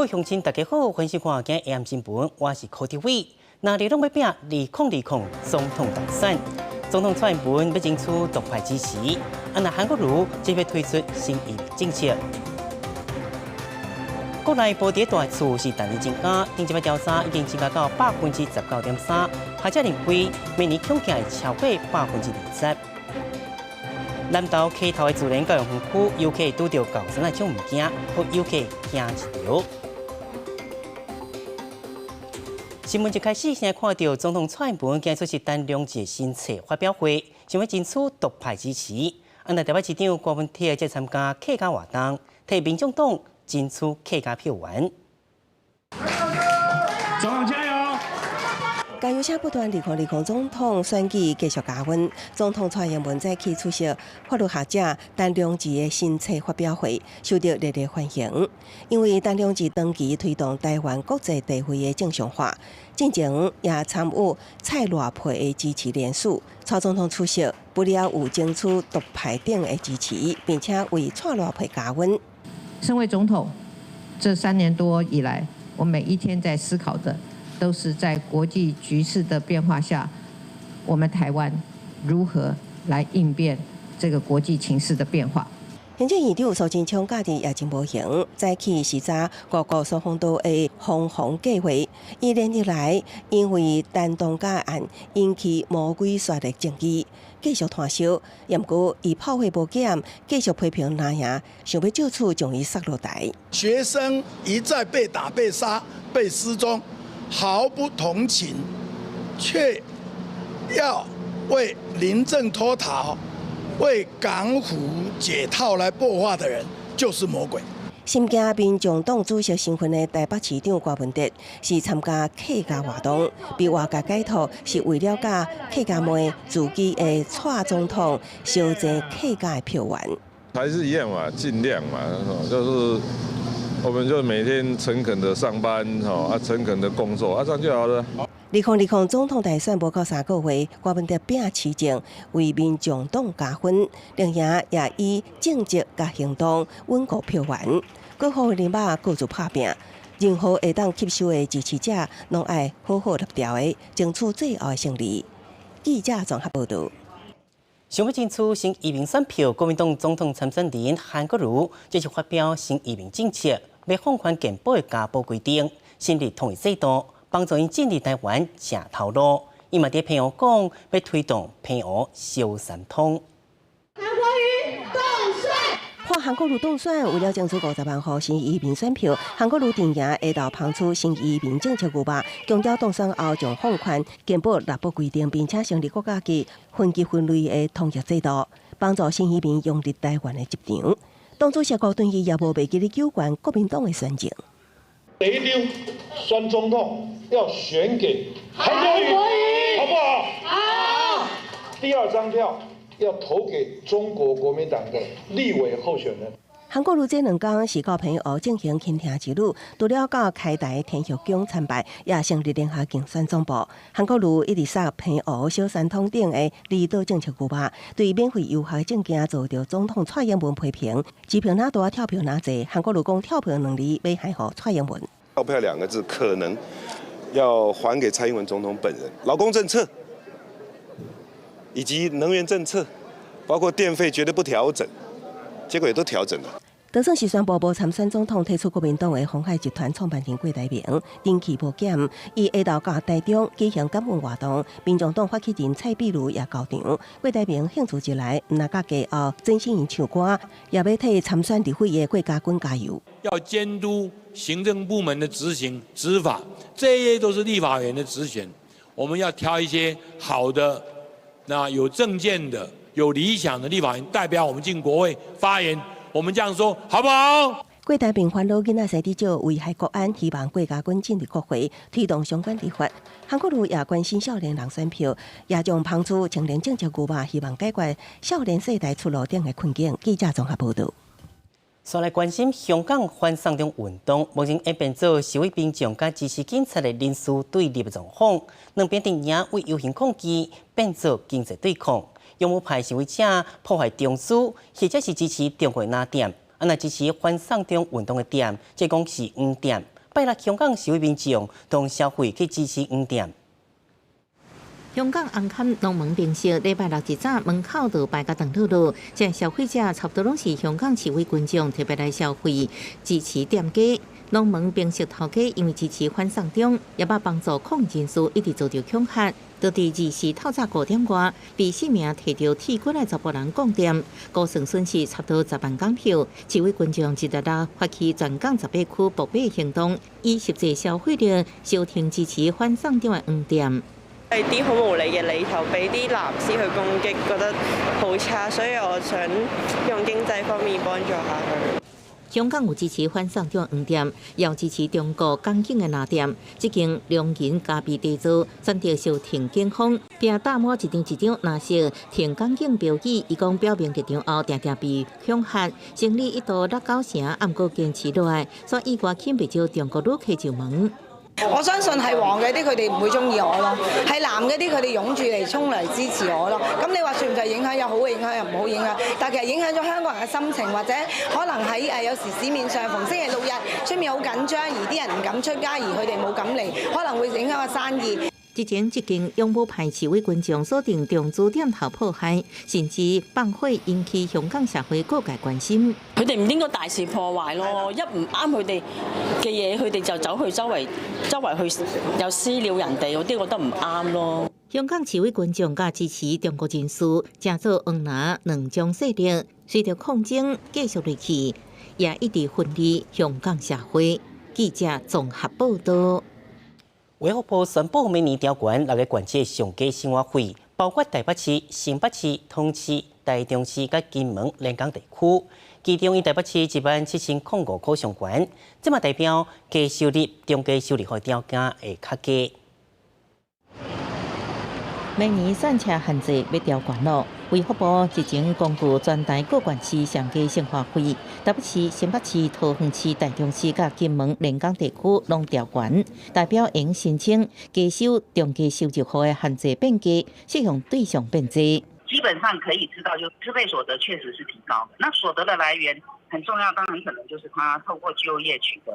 各位鄉親，大家好，歡迎收看今日 AM 新聞，我是柯哲偉。那你攏欲拼2020總統大選，總統蔡英文欲爭取獨派支持，啊若韓國瑜這欲推出新移民政策。國內無佇大厝是逐年增加，頂一擺調查已經增加到19.3%，學者認為明年恐驚會超過20%。南投溪頭的自然教育園區，遊客拄著高山的這種物件，予遊客驚一跳。新聞一開始，先看著總統蔡英文今日出席陳良智新冊發表會，想欲爭取獨派支持。啊，若台北市長柯文哲則參加客家活動，替民眾黨爭取客家票源。總統加油！加油聲不斷，2020總統選舉繼續加溫。總統蔡英文早起出席法律學者陳良智的新冊發表會，受到熱烈歡迎。因為陳良智長期推動台灣國際地位的正常化，進前也參與蔡賴配的支持聯署。蔡總統出席，不了有爭取獨派等的支持，並且為蔡賴配加分。身為總統，這3年多以來，我每一天在思考的，都是在國際局勢的變化下，我們台灣如何來應變這個國際情勢的變化。行政院長蘇貞昌假日也真無閒，早起視察各國雙風島的防洪計劃。伊連日來因為陳東甲案引起魔鬼煞的爭議，繼續炭燒。毋過伊炮火無減，繼續批評藍營，想欲藉此將伊殺落台。學生一再被打、被殺、被失蹤，毫不同情，卻要為林鄭脫逃、為港府解套來播話的人，就是魔鬼。身兼民眾黨主席身份的台北市長柯文哲是參加客家活動，被外界解讀是為了佮客家妹自己的蔡總統相爭客家的票源。還是一樣嘛，盡量嘛，就是我們就每天誠懇的上班，啊，誠懇的工作，啊，這樣就好了。2020總統大選無夠3個月，柯文哲拼市政為民眾黨加分，另外也以政績佮行動穩固票源。閣予人馬各自拍拚，任何會當吸收的支持者，攏愛好好立調的，爭取最後的勝利。記者綜合報導。想欲爭取新移民選票，國民黨總統參選人韓國瑜這次發表新移民政策，欲放寬健保的加保規定，成立統一制度，幫助𪜶進入台灣食頭路。伊嘛佇澎湖講，欲推動澎湖小三通。韓國瑜當選，看韓國瑜當選，為了爭取50萬戶新移民選票，韓國瑜陣營下晝拋出新移民政策牛肉，強調當選後將放寬健保納保規定，並且成立國家級分級分類的統一制度，幫助新移民融入台灣的職場。黨主席郭台銘也無袂記得救援國民黨的選情。第一張選總統要選給韓國瑜，好不好？好。第二張票要投給中國國民黨的立委候選人。韓國瑜這兩天是到澎湖進行傾聽之旅，除了到開台天后宮參拜，也成立聯合競選總部。韓國瑜一直撒澎湖小三通等的離島政策牛肉，對免費遊學政見遭著總統蔡英文批評，支票若大，跳票若濟。韓國瑜講跳票兩字欲還予蔡英文。跳票兩個字可能要還給蔡英文總統本人。勞工政策以及能源政策，包括電費絕對不調整，結果也都調整了。當選時宣布無參選總統，退出國民黨的鴻海集團創辦人郭台銘人氣無減，伊下晝到台中舉行感恩活動，民眾黨發起人蔡壁如也到場。郭台銘興致一來，毋但佮家後曾心穎唱歌，也欲替參選立委的郭家軍加油。要監督行政部門的執行執法，這些都是立法委員的職權。我們要挑一些好的、那有政見的、有理想的立法委員代表我們進國會發言。我們這樣說好不好？郭台銘煩惱囡仔生佇少，危害國安，希望郭家軍進入國會推動相關立法。韓國瑜也關心少年人選票，也將拋出青年政策牛肉，希望解決少年世代出路頂的困境。記者綜合報導。煞來關心香港反送中運動，目前演變做示威民眾佮支持警察的人事對立的狀況，兩邊陣營為遊行抗議變做經濟對抗。勇武派示威者破壞中樞，或者是支持中國的藍店，啊，若支持反送中運動的店，這講是黃店。拜六香港示威民眾動消費去支持黃店。香港紅磡龍門冰室禮拜六一早門口就排甲長轆轆，這消費者差不多攏是香港示威群眾特別來消費支持店家。龍門冰室頭家因為支持反送中，也捌幫助抗議人士一直遭著恐嚇。就佇24透早5點外，被四名提著鐵棍的查埔人摃店，估算損失差不多10萬港票。示威群眾這禮拜發起全港18區爆買行動，以實際消費力相挺支持反送中的黃店。係啲好無理嘅理由，俾啲藍絲去攻擊，覺得好差，所以我想用經濟方面幫助下佢。香港有支持反送中黃店，也有支持中國港警的藍店。這間龍吟咖啡茶座選擇相挺警方，並打滿一張一張藍色挺港警標語。伊講表明立場後，定定被恐嚇，生理一度落九成，毋過堅持落來，煞意外吸引袂少中國旅客上門。我相信係黃嘅啲，佢哋唔會中意我咯；係藍嘅啲，佢哋湧住嚟衝嚟支持我咯。咁你話算唔算影響？有好嘅影響，又唔好影響。但其實影響咗香港人嘅心情，或者可能喺有時市面上逢星期六日出面好緊張，而啲人唔敢出街，而佢哋冇敢嚟，可能會影響個生意。之前這間勇武派示威群眾鎖定中資店頭破壞，甚至放火引起香港社會各界關心。佢哋唔應該大肆破壞咯，一唔啱佢哋嘅嘢，佢哋就走去周圍周圍去又私了人哋，嗰啲覺得唔啱咯。香港示威群眾佮支持中國人士，成做黃藍兩種勢力，隨著抗爭繼續落去，也一直分裂香港社會。記者綜合報道。衛福部宣布，明年調懸六个縣市上低生活費，包括台北市、新北市、桃市、台中市佮金門、南港地區。其中，以台北市17,005塊上懸，這嘛代表低收入、中低收入戶調價會較低。明年散車限制欲調懸囉，衛福部日前公布全台各縣市上低生活費，台北市、新北市、桃園市、台中市佮金門、連江地區攏調懸，代表會申請低收、中低收入戶的限制變低，適用對象變濟。基本上可以知道，就支配所得確實是提高的。那所得的來源很重要，當然可能就是他透過就業取得。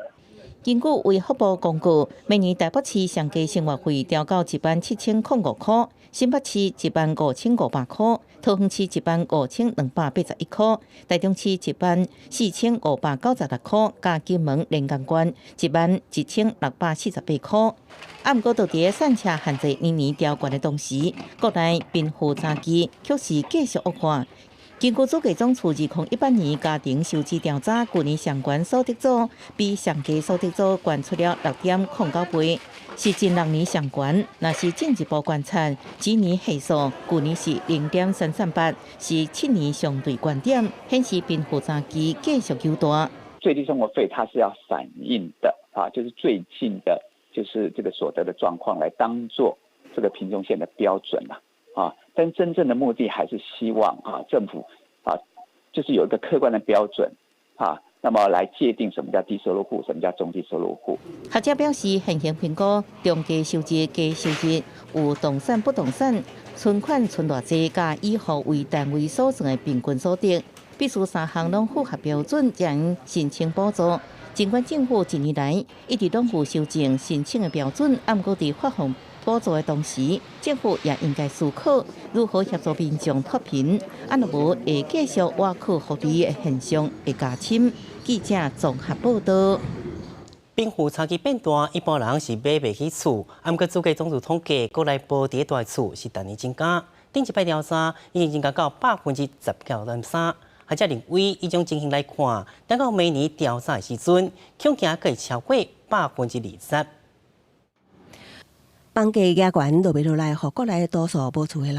根據衛福部公告，明年台北市上低生活費調到17,005塊，新北市15,500塊，桃園市15,281塊，台中市14,596塊，佮金門連江縣11,648塊。啊，毋過，佇咧散車限制年年調懸的同時，國內貧富差距卻是繼續惡化。根據主計總處2018年家庭收支調查，舊年上懸所得組比上低所得組懸出了6.09倍，是近6年上懸。若是進一步觀察，幾年係數，舊年是0.338，是7年相對懸點，顯示貧富差距繼續擴大。最低生活費它是要反映的啊，就是最近的，就是這個所得的狀況來當做這個貧窮線的標準啦。啊，但真正的目的還是希望啊，政府啊，就是有一個客觀的標準啊，那麼來界定什麼叫低收入戶，什麼叫中低收入戶。學者表示，現行評估中低收入、低收入有動產、不動產、存款存偌濟，佮以戶為單位所算的平均所得，必須三項攏符合標準，才能申請補助。儘管政府近年來一直攏有修正申請的標準，毋過佇發放補助的同時，政府也應該思考如何協助民眾脫貧，啊若無會繼續挖苦福利的現象會加深。記者綜合報道。貧富差距變大，一般人是買袂起厝。啊，毋過主計總處統計，國內無佇大厝是逐年增加。頂一擺調查已經增加到19.3%。學者認為，依種情形來看，等到明年調查的時陣，恐驚會超過20%。房價加懸落袂落來，予國內多數無厝的人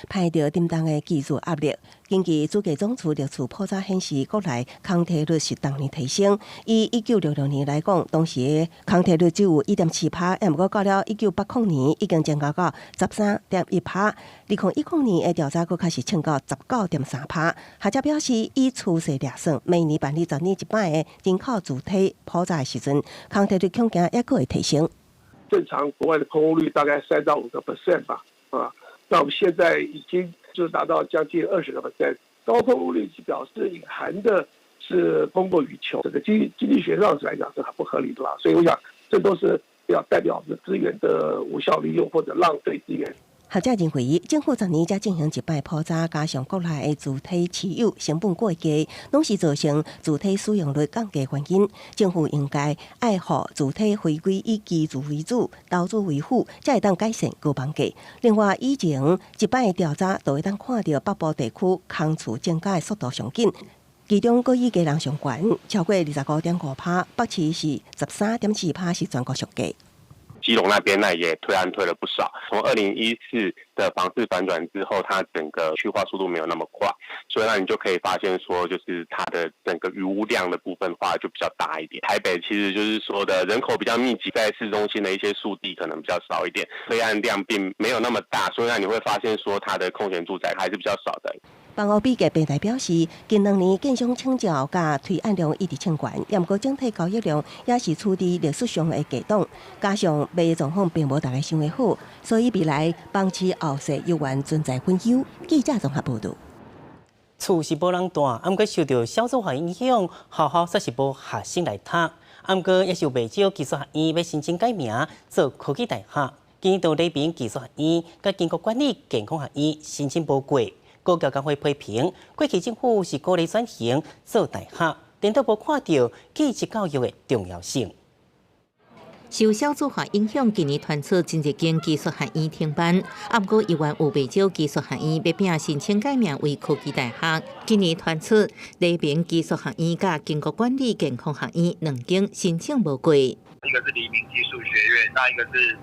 歹著沉重的居住壓力。根據主計總處歷次普查顯示，國內空置率是逐年提升。以1966年來講，當時的空置率只有1.7趴，毋過到了1980年已經增加到13.1趴。2010年的調查閣較是衝到19.3趴。學者表示，以趨勢來算，明年辦理10年一擺的人口主體普查的時陣，空置率恐驚猶閣會提升。正常國外的空屋率大概3到5個 percent 吧，啊，那我們現在已經就達到將近20個 percent。高空屋率表示隱含的是供過於求，這個經濟學上來講是很不合理的啦。所以我想，這都是要代表着資源的無效利用或者浪費資源。學者認為，政府十年才進行一擺普查，加上國內的住宅持有成本過低，攏是造成住宅使用率降低原因。政府應該愛予住宅回歸以居住為主，投資為輔，才會當改善高房價。另外，以前一擺調查就會當看著北部地區空厝增加的速度上緊，其中閣以基隆上懸，超過25.5%，北市是13.4%，是全國上低。基隆那邊呢也推案推了不少，從2014的房市反轉之後，它整個去化速度沒有那麼快，所以呢你就可以發現說，就是它的整個餘屋量的部分話就比較大一點。台北其實就是說的人口比較密集，在市中心的一些速地可能比較少一點，推案量並沒有那麼大，所以呢你會發現說它的空閒住宅還是比較少的。房屋比價平台表示，近2年建商請照佮推案量一直衝懸，毋過整體交易量也是處佇歷史上的低檔，加上賣狀況並無大家想的好，所以未來房市後勢猶原存在隱憂。記者綜合報導。厝是無人蹛，毋過受著少子化影響，學校煞是無學生來讀。毋過也是有袂少技術學院欲申請改名做科技大學。今年黎明技術學院佮經國管理健康學院申請無過。高教工會批評，過去政府是鼓勵轉型做大學，顛倒無看著技職教育的重要性。受少子化影響，今年傳出真濟間技術學院停辦，毋過猶原有袂少技術學院欲拼申請改名為科技大學。今年傳出黎明技術學院佮經國管理健康學院兩間申請無過。一個是黎明技術學院，那一個是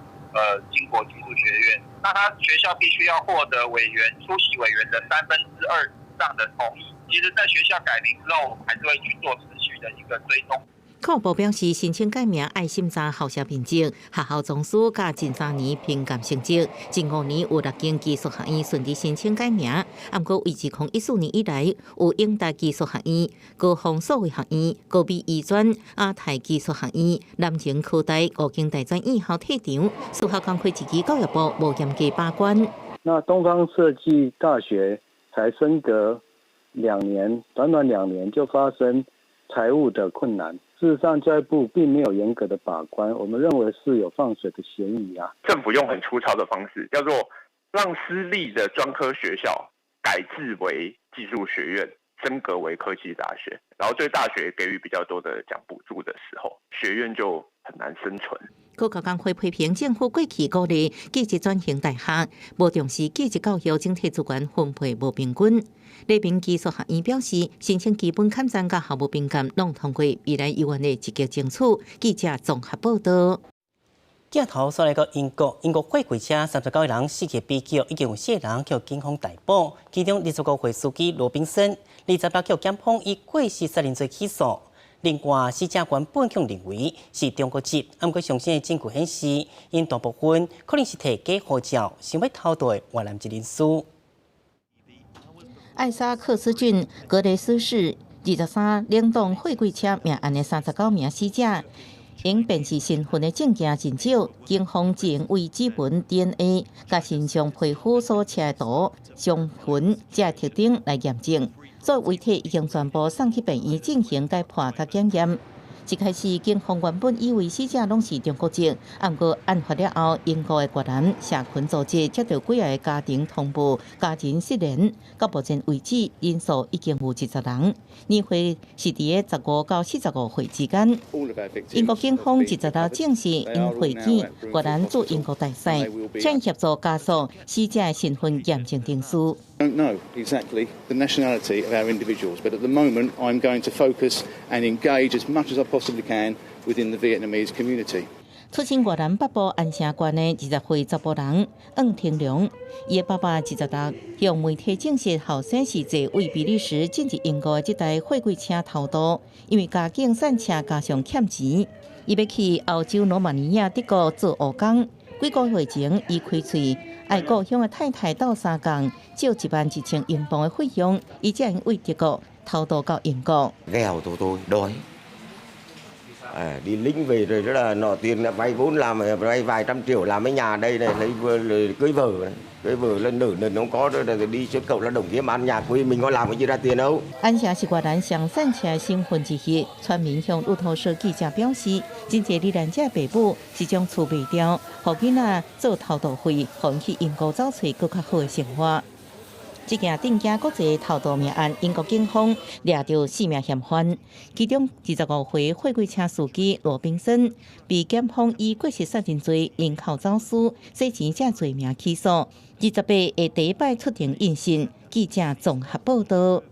經國技術學院。那他學校必須要獲得委員出席委員的2/3以上的同意。其實，在學校改名之後，我們還是會去做持續的一個追蹤。教育部表示，申請改名愛審查校舍面積、學校總數佮近3年評鑑成績。近5年有六間技術學院順利申請改名，毋過自2014年以來，有永大技術學院、高峰數位學院、高美醫專、亞太技術學院、南寧科大五間大專院校退場。司法工會質疑教育部無嚴格把關。那東方設計大學才升格2年，短短2年就發生財務的困難。事實上，教育部並沒有嚴格的把關，我們認為是有放水的嫌疑啊。政府用很粗糙的方式，叫做讓私立的專科學校改制為技術學院，升格為科技大學，然後對大學給予比較多的獎補助的時候，學院就很難生存。高教工會批評政府過去鼓勵技職轉型大學，無重視技職教育整體資源分配無平均。黎明技術學院表示，申請基本勘站佮校務評鑑攏通過，未來猶原會積極爭取。記者綜合報道。鏡頭煞來到英國，英國貨櫃車39個人死去悲劇，已經有四個人予警方逮捕，其中25歲司機羅賓森，28予檢方以過失殺人罪起訴。另外，死者原本予認為是中國籍，毋過上新的證據顯示，𪜶大部分可能是提假護照，想欲偷渡的越南籍人士。艾薩克斯郡格雷斯市23冷凍貨櫃車命案的39名死者，𪜶辨識身份的證件真少，警方只用為指紋 DNA 佮身上皮膚所切的圖、傷痕這特徵來驗證。所有遺體已經全部送去病院進行解剖佮檢驗。一開始，警方原本以為死者攏是中國籍，毋過案發了後，英國的越南社群組織接到幾个家庭通報，家人失聯。到目前為止，人數已經有20人，年歲是佇个15到45歲之間。英國警方26證實，𪜶會見越南駐英國大使，請協助加速死者的身份驗證程序。 Don't know exactly the nationality of our individuals, but at the moment I'm going to focus and engage as much as I possibly can within the Vietnamese community. 出身越南北部安城縣的20歲查埔人黃天良，伊的爸爸26向媒體證實，後生是坐為比利時進入英國的這台貨櫃車偷渡，因為家境散赤加上欠錢，伊欲去歐洲羅馬尼亞、德國做烏工。幾個月前，伊開喙愛故鄉的太太鬥相共，借11萬1千英鎊的費用，伊才會為德國偷渡到英國。 Nghèo tụi tôi đói. Đi lính về rồi đó là nọ tiền là vay vốn làm vay vài trăm triệu làm cái nhà đây này, lấy cưới vợ này. Cưới vợ lên nửa nền không có rồi đi xuất khẩu lao động kiếm ăn, nhà quê mình có làm cái gì ra tiền đâu。安城是越南上散车省份之一，村民向路透社记者表示，真濟罹难者爸母是將厝賣掉，予囡仔做偷渡費，予𪜶去英國走揣閣較好的生活。這件震驚國際偷渡命案，英國警方掠著四名嫌犯，其中25歲貨櫃車司機羅賓森被檢方以過失殺人罪、人口走私、洗錢這罪名起訴。28會第一擺出庭應訊。記者綜合報道。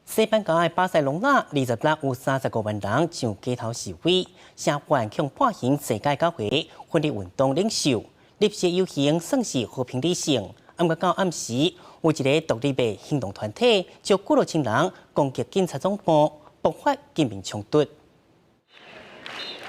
西班牙的巴塞隆納26有35萬人上街頭示威，聲援予判刑世界九回分離運動領袖，入市遊行算是和平理性。毋過到暗時，有一个獨立的行動團體，召幾落千人攻擊警察總部，爆發警民衝突。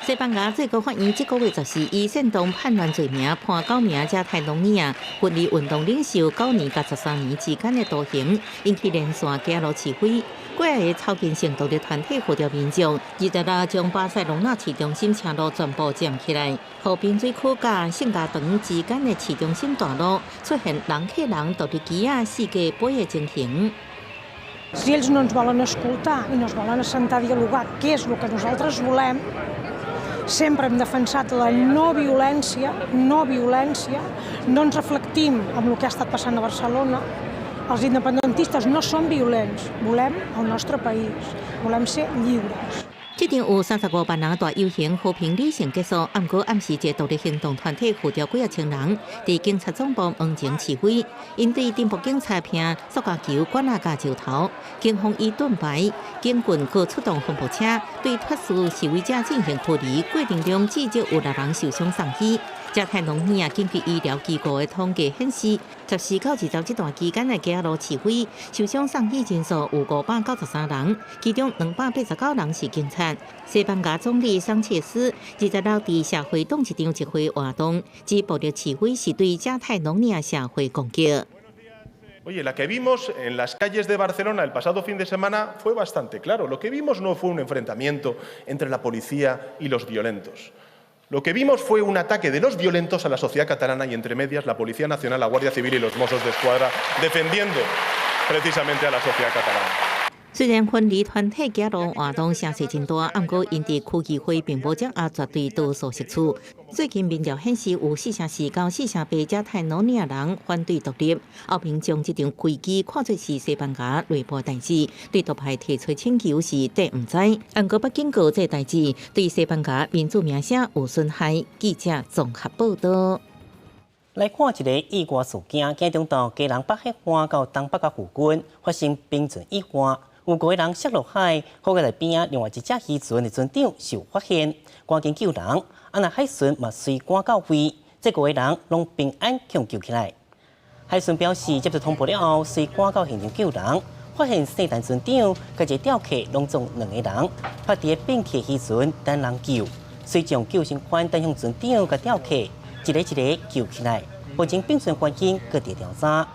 西班牙最高法院這个月14以煽動叛亂罪名判9名加泰隆尼亞分離運動領袖9年到13年之間的徒刑，引起連線街路示威。幾个草根性獨立團體號召民眾，26將巴塞隆納市中心車路全部佔起來，河濱水區佮聖家堂之間的市中心大路出現人客人獨立旗仔四界飛的情形。 Si ells no ens volen escoltar i no es volen assentar a dialogar què és el que nosaltres volem, sempre hem defensat la no violència, no violència, no ens reflectim amb el que ha estat passant a Barcelona. Els independentistes no som violents, volem el nostre país, volem ser lliures. 這場有35萬人大遊行和平理性結束，毋過暗時一个獨立行動團體號召幾仔千人佇警察總部門前示威，𪜶對偵捕警察拋塑膠球、管仔佮石頭，警方以盾牌、警棍閣出動風暴車對脫序示威者進行驅離，過程中至少有六人受傷送醫。加泰隆尼亞根據醫療機構的統計顯示，14到20這段期間的街路示威受傷送醫人數有593人，其中289人是警察。西班牙總理桑切斯26佇社會黨一場集會活動，指暴力示威是對加泰隆尼亞社會攻擊。 Oye, la que vimos en las calles de Barcelona el pasado fin de semana fue bastante claro. Lo que vimos no fue un enfrentamiento entre la policía y los violentos. Lo que vimos fue un ataque de los violentos a la sociedad catalana y entre medias la Policía Nacional, la Guardia Civil y los Mossos de Escuadra defendiendo precisamente a la sociedad catalana. 雖然分離團體街路活動聲勢真大，毋過𪜶佇區議會並無掌握絕對多數席次。最近民調顯示有44%到48%加泰羅尼亞人反對獨立。歐盟將這場危機看作是西班牙內部代誌，對獨派提出請求是綴毋知。毋過北警告這代誌對西班牙民主名聲有損害。記者綜合報道。來看一个意外事件，今中晝基隆北海岸到東北角附近發生冰船意外。有五个人摔落海，好佳哉邊仔另外一隻漁船的船長受發現，趕緊救人。啊，若海巡嘛隨趕到位，這五个人攏平安搶救起來。海巡表示，接到通報了後，隨趕到現場救人，發現聖誕船長佮一個釣客攏總兩个人，趴佇變去漁船等人救，隨將救生圈等向船長佮釣客一个一个救起來。目前冰船環境閣佇調查。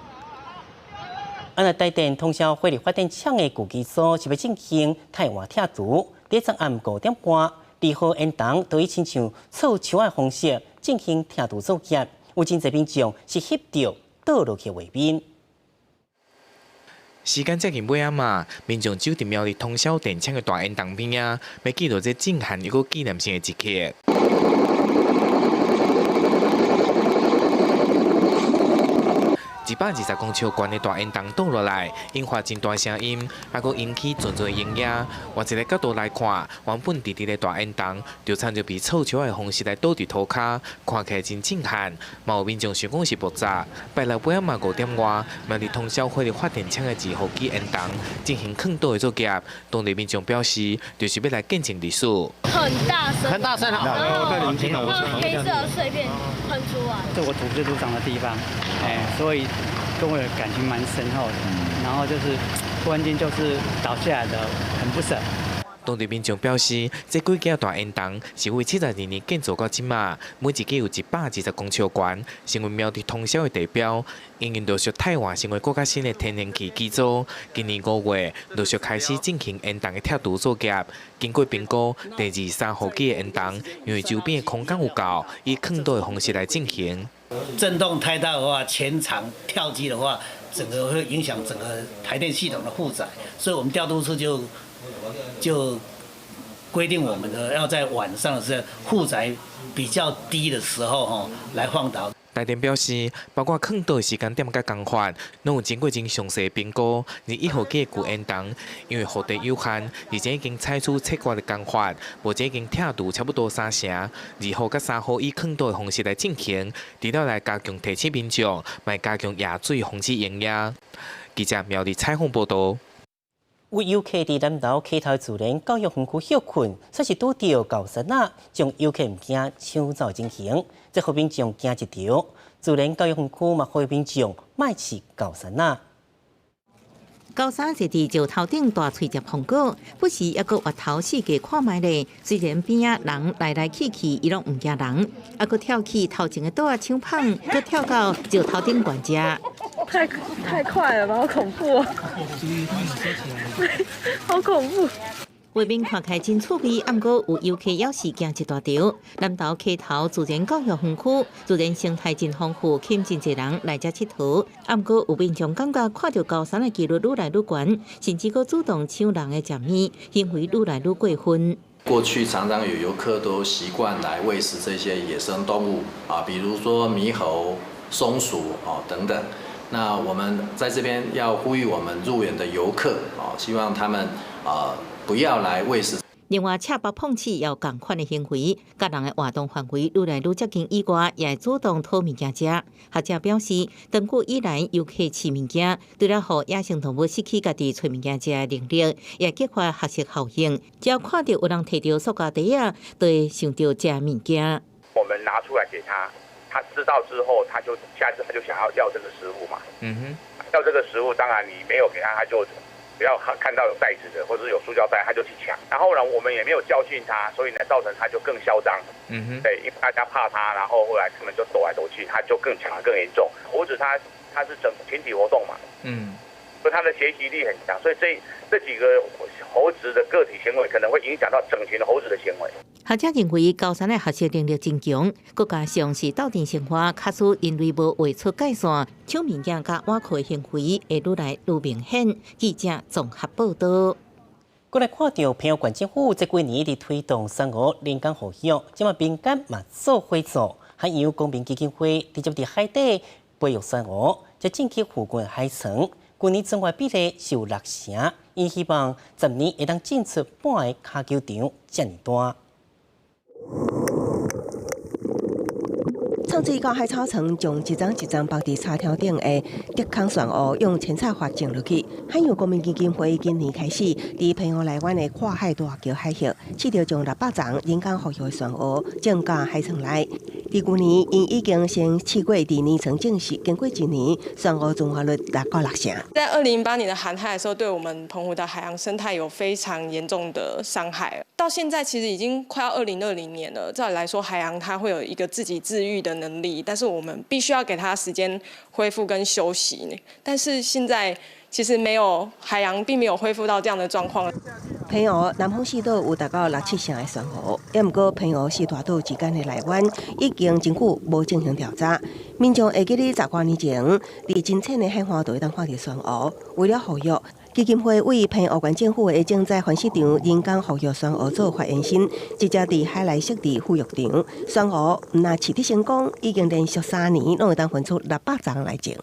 啊，若台電通霄火力發電廠的舊機組是欲進行汰換拆除，佇昨暗5點半，2號煙囱都以親像錯樹的方式進行拆除作業，有真濟民眾是翕著倒落去畫面。時間接近尾仔嘛，民眾走佇苗栗通霄電廠的大煙囱邊仔，欲記錄這震撼猶閣紀念性的一刻。120公尺懸的大煙囱倒落來，引發真大聲音，猶閣引起陣陣煙煙。換一个角度來看，原本直直的大煙囱，就親像被錯樹的方式來倒佇塗跤，看起來真震撼。嘛有民眾想講是爆炸。拜六尾仔嘛5點外，苗栗通霄火力發電廠的2號機煙囱進行囥倒的作業，當地民眾表示，就是欲來見證歷史。很大聲，很大聲，然後黑色的碎片噴出來。這我土生土長的地方，哎，所以跟我的感情蠻深厚的。然後就是突然間就是倒下來的，很不捨。當地民眾表示，這幾間大煙囱是為72年建造到這馬，每一支有120公尺懸，成為苗栗通銷的地標。因應陸續汰換成為閣較新的天然氣機組，今年5月陸續開始進行煙囱的拆除作業。經過評估，第二、三號機的煙囱，因為周邊的空間有夠，以坑道的方式來進行。震動太大的話，全場跳機的話，整個會影響整個台電系統的負載，所以我們調度處就規定我們的要在晚上的時候負載比較低的時候，吼來放導。台電表示，包括坑道的時間點佮工法，攏有經過真詳細評估。而1號機的舊煙囱，因為土地有限，而且已經採取切割的工法，目前已經拆除差不多三成。2號佮3號以坑道的方式來進行，除了來加強提醒民眾，嘛加強淹水防止淹淹。記者苗栗採訪報導。有遊客佇南投溪頭自然教育園區歇睏，煞是拄著猴硐仔將遊客物件搶走情形，這予民眾驚一跳。自然教育園區嘛，呼籲民眾莫飼猴硐仔。猴硐坐佇石頭頂大喙食蘋果，不時猶閣越頭四界看覓咧。雖然邊仔人來來去去，伊攏毋驚人，猶閣跳起頭前的桌仔搶捧，閣跳到石頭頂懸食。太快了吧，好恐怖哦！好恐怖！畫面看起來真趣味，毋過有遊客猶是驚一大條。南投溪頭自然教育園區，自然生態真豐富，吸引真濟人來遮𨑨迌。毋過有民眾感覺看著猴硐的幾率愈來愈懸，甚至閣主動搶人的食物，行為愈來愈過分。過去常常有遊客都習慣來餵食這些野生動物啊，比如說獼猴、松鼠哦等等。那我們在這邊要呼籲我們入園的遊客啊，希望他們啊不要來餵食。另外，赤腹碰刺也有仝款的行為，佮人的活動範圍愈來愈接近以外，也會主動討物件食。學者表示，長久以來遊客飼物件，除了予野生動物失去家己揣物件食的能力，也激發學習效應。只要看著有人提著塑膠袋仔，就會想著食物件。我們拿出來給他。他知道之後，他就下次他就想要要這個食物嘛。嗯哼，要這個食物，當然你沒有給他，他就只要看到有袋子的或者是有塑膠袋，他就去搶。然後呢，我們也沒有教訓他，所以呢，造成他就更囂張。嗯哼，對，因為大家怕他，然後後來他們就躲來躲去，他就更搶得更嚴重。猴子它是整群體活動嘛。嗯，所以它的學習力很強，所以這幾個猴子的個體行為可能會影響到整群猴子的行為。學者認為，猴硐的學習能力真強，閣加上是鬥陣生活，假使人類無畫出界線，搶物件佮挖苦的行為會愈來愈明顯。記者綜合報導。過來看著澎湖縣政府這幾年佇推動珊瑚人工復育，這馬民間嘛做伙做，海洋公民基金會直接佇海底培育珊瑚，才進去附近海床。去年存活比例是有6成，𪜶希望10年會當種出半个跤球場遮爾大。創水到海草床，將一層一層綁佇沙條頂的竹空珊瑚用扦插法種落去。海洋公民基金會今年開始，佇澎湖內灣的跨海大橋海域，試著將600叢人工復育的珊瑚種到海床內。佇舊年，𪜶已經先試過佇泥層種植，經過一年，珊瑚存活率達到6成。在2008年的寒害的時候，對我們澎湖的海洋生態有非常嚴重的傷害。到現在其實已經快要2020年了，照理來說，海洋它會有一個自己治癒的能力，但是我們必須要給它時間恢復跟休息。但是現在其實沒有海洋並沒有恢復到這樣的狀況。澎湖南方四島有達到6、7成的珊瑚，也毋過澎湖四大島之間的內灣已經真久無進行調查。民眾會記得十外年前，佇真淺的海岸就會當看著珊瑚。為了復育，基金會為澎湖縣政府的種仔繁殖場人工復育珊瑚做發延伸，直接佇海內設置復育場。珊瑚毋若飼得成功，已經連續3年攏會當分出600叢來種。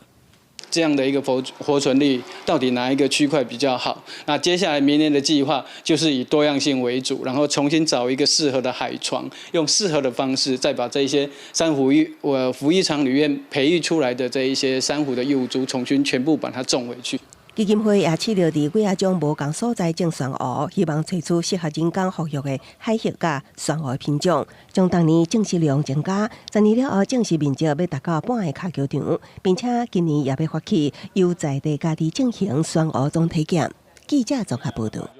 這樣的一個活存率，到底哪一個區塊比較好？那接下來明年的計劃就是以多樣性為主，然後重新找一個適合的海床，用適合的方式，再把這些珊瑚孵育場裡面培育出來的這一些珊瑚的幼株，重新全部把它種回去。基金會也試著佇幾仔種無仝所在種珊瑚，希望揣出適合人工復育的海域佮珊瑚品種，將逐年種植量增加。10年了後，種植面積欲達到半个跤球場，並且今年也欲發起由在地家己進行珊瑚總體檢。記者綜合報導。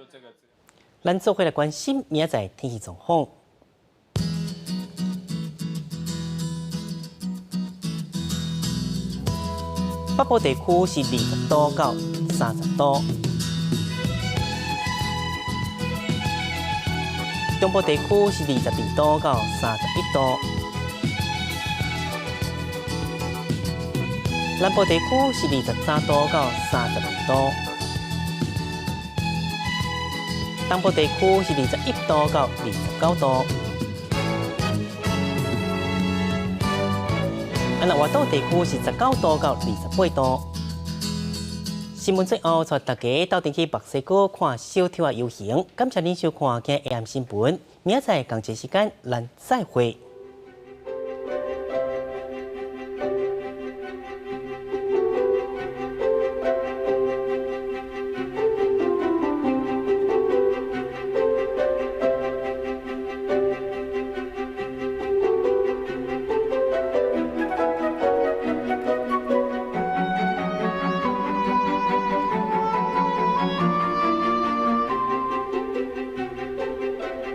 咱做伙來關心明仔載天氣狀況。北部地區是20度到30度，中部地區是22度到31度，南部地區是23度到32度，東部地區是21度到29度，啊，那外島地區是19度到28度。新聞最後，帶大家鬥陣去墨西哥看小偷仔遊行。感謝您收看今日 AM 新聞，明仔載仝一時間，咱再會。